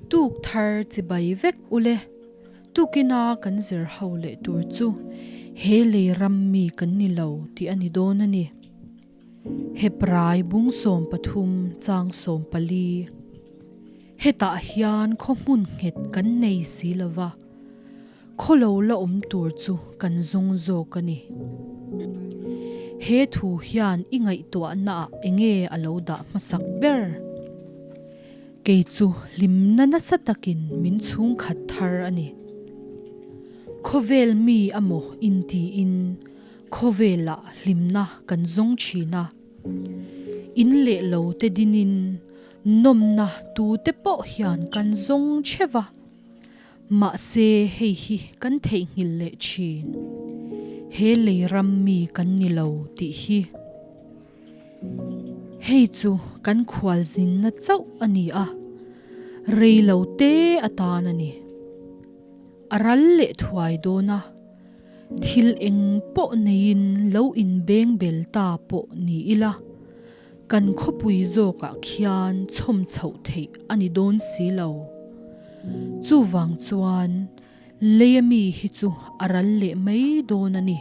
Tuk thar chibai vek ule. Tukina kan zir ho leh tur chu he lei ram mi kan ni lo tih a ni dawn a ni. Hebrai bung 13 chang 14. Hetah hian khaw hmun nghet kan nei si lo va, khaw lo la awm tur chu kan zawng zawk a ni. He thu hian i ngaihtuahnaah enge a lo dah hmasak ber? Kei chu hlimna nasa takin min chhungkhat thar a ni. Khawvel mi amaw intiin khawvelah hlimna kan zawng thin a. In leh lo te dinin nawmna tute pawh hian kan zawng theuh a. Mahse hei hi kan theihnghilh leh thin. He lei ram mi kan ni lo tih hi. Hei chu kan khualzinna chauh a ni a, rei lo te atan a ni. A ral leh thuai dawn a, thil eng pawh neiin lo inbeng bel ta pawh ni ila, kan khawpui zawkah khian chhawm chhoh theih a ni dawn si lo. Chuvang chuan Leia mi hi chu a ral leh mai dawn a ni.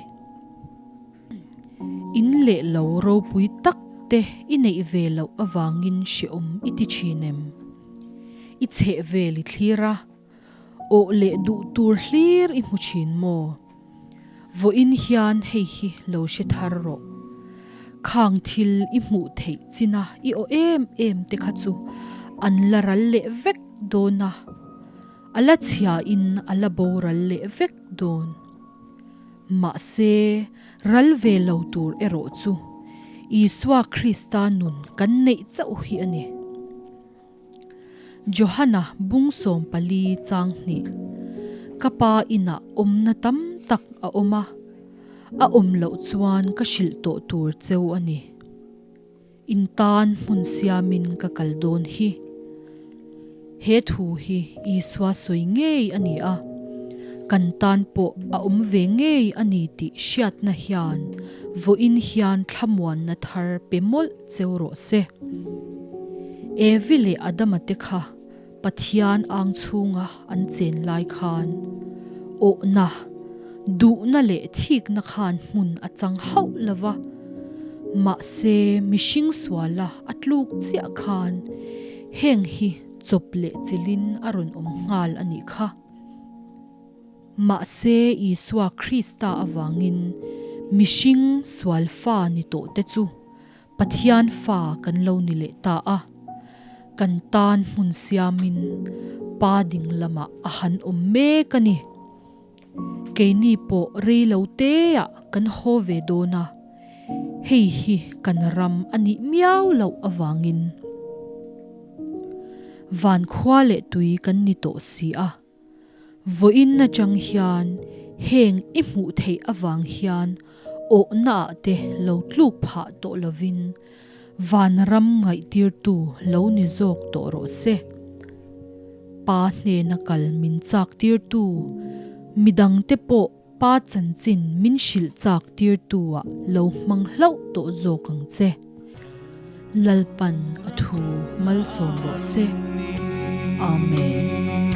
In leh lo ropui tak te i neih ve loh avangin hrehawm i ti thin em? I chheh vel i thlir a, awh leh duh tur hlir i hmu thin maw? Vawiin hian hei hi lo hre thar rawh. Khang thil i hmuh theih china i aw em em te kha chu an la ral leh vek dawn a. A la chhia in a la boral leh vek dawn. Mahse, ral ve lo tur erawh chu Isua Krista nun kan neih chauh hi a ni. Johana bung 14 chang hnih, Ka Pa inah awmna tam tak a awm a, a awm loh chuan ka hrilh tawh tur cheu a ni. In tan hmun siamin ka kal dawn hi. He thu hi Isua sawi ngei a ni a, kan tan pawh a awm ve ngei a ni tih hriatna hian vawiin hian thlamuanna thar pe mawlh cheu rawh se. Evi leh Adama te kha Pathian ang chhunga an chen lai khan awhna, duhna leh thikna khan hmun a chang hauh lo va, mahse mihring suala a tluk chiah khan heng hi chawp leh chilhin a rawn awm nghal a nih kha. Mahse Isua Krista avangin mihring sual fa ni tawh te chu Pathian fa kan lo ni leh ta a, kan tan hmun siamin Pa ding lamah a han awm mek a ni. Keini pawh rei lo teah kan haw ve dawn a, hei hi kan ram a nih miau loh avangin van khua leh tui kan ni tawh si a. Vawiin atang hian heng i hmuh theih avang hian awhnaah te lo tluk phah tawh lovin vanram ngaihtirtu lo ni zawk tawh rawh se. Pa hnena kal min chak tirtu, midangte pawh Pa chanchin min hrilh chak tirtu ah lo hmang hlauh tawh zawk ang che. Lalpan a thu malsawm rawh se. Amen.